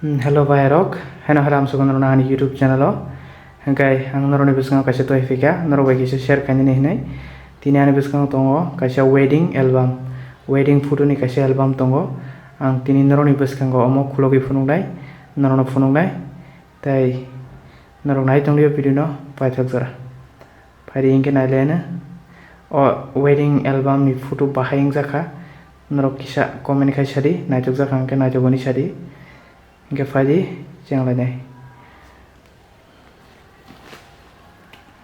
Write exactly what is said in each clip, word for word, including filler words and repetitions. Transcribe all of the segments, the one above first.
Hello bhai rok, heno haram sugan rona ani YouTube channel o. Hingkai ang noroni bwskango kaisa toi phika, norok bai kisa share khainani hinai. Tini ani bwskango tongo kaisa wedding album, wedding photo ni kaisa album tongo. Ang tini noroni bwskango omo khulogwi phunuknai, norokno phunuknai. Tai norok nai tongdi o video no paithak jora. Phaidi hinkhe nailaino o wedding album ni photo bahai wngjakha. Norok kisa comment khai sadi, naithokjakha hinkhe naithok hwnwi sadi. Hinkhe phaidi chenglainai.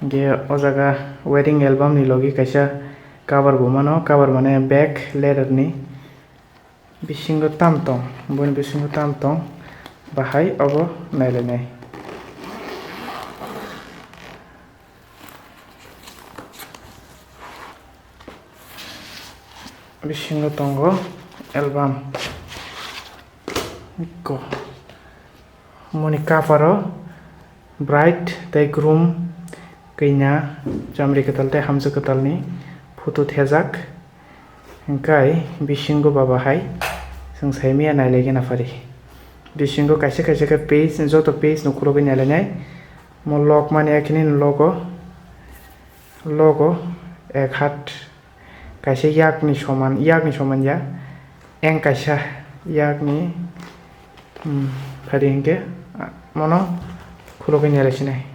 Hinkhe o jaga wedding album ni logi kaisa cover bo mano, cover mane back leather ni. Bisingo tam tong, boni bisingo tam tong, bahai obo nailainai. Bisingo tongo album. Ikko. Moni cover o bride tei groom, kanya, chamri kwtal tei hamjwk kwtalni photo thejak. Hingkai bisingo baba hai chwng saimaya nailaigena phari. Bisingo kaisa kaisa khe page, joto page no khulogwi nailainai. Mo lock mani akhini logo, logo ek hat kaisa yakni soman, yakni soman ya, eng kaisa yakni, hmm, phari hinkhe, ah, mono khulogwi nailasinai.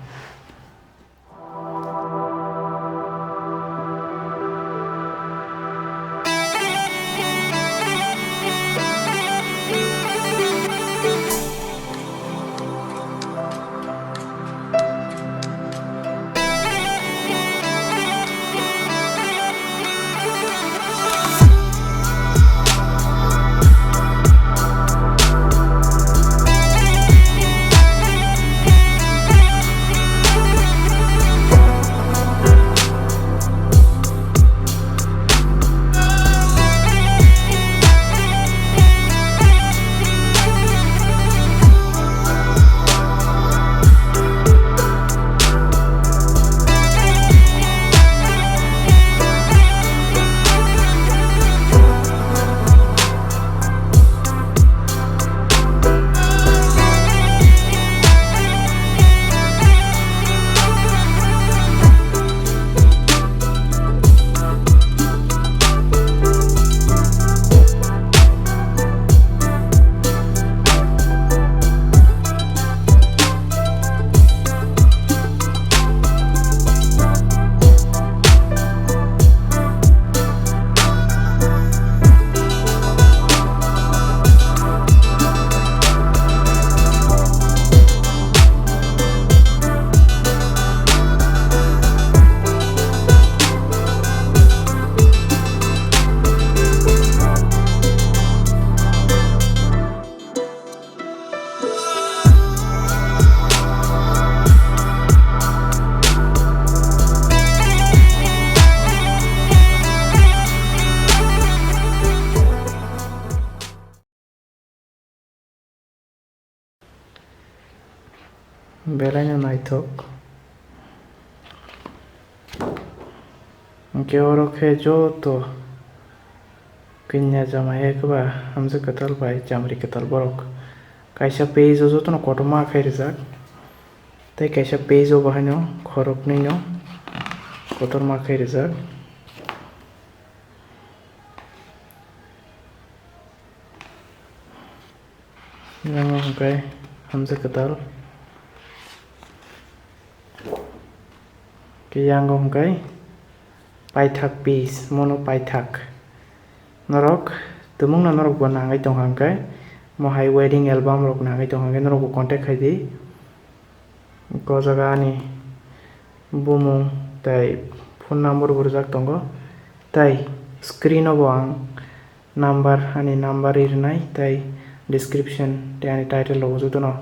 Belaino naithok. Hwnkhe oro khe joto kanya jamai hai khe ba hamjwk kwtal bai chamri kwtal borok kaisa page o jotono kotorma khe rijak, tei kaisa page o bo haino khoroknwino kotorma khe rijak. Yango hwnkhe hamjwk kwtal. Khe yango hwnkhe paithak piece, mono paithak. Norok tumungno norokbo nangwi tongkha hwnkhe, mohai wedding album rok nangwi tongkha hwnkhe norokbo contact khaidi. O jaga ani bumung tei phone number bo rijak tongo. Tei screen o bo ang number, ani number ri rwnai tei description tei ani title rogo jotono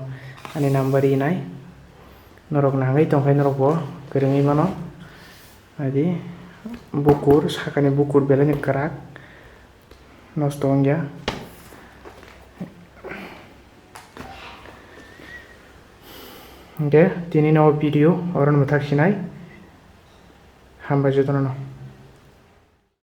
ani number rinai. Norok nangwi tongkhe norokbo kwrwngwi mano. Adi bukur, sakani bukur belaino kwrak, nosto wngya. Hwnkhe tini no video oro no mwthak sinai. Hambai jotono no.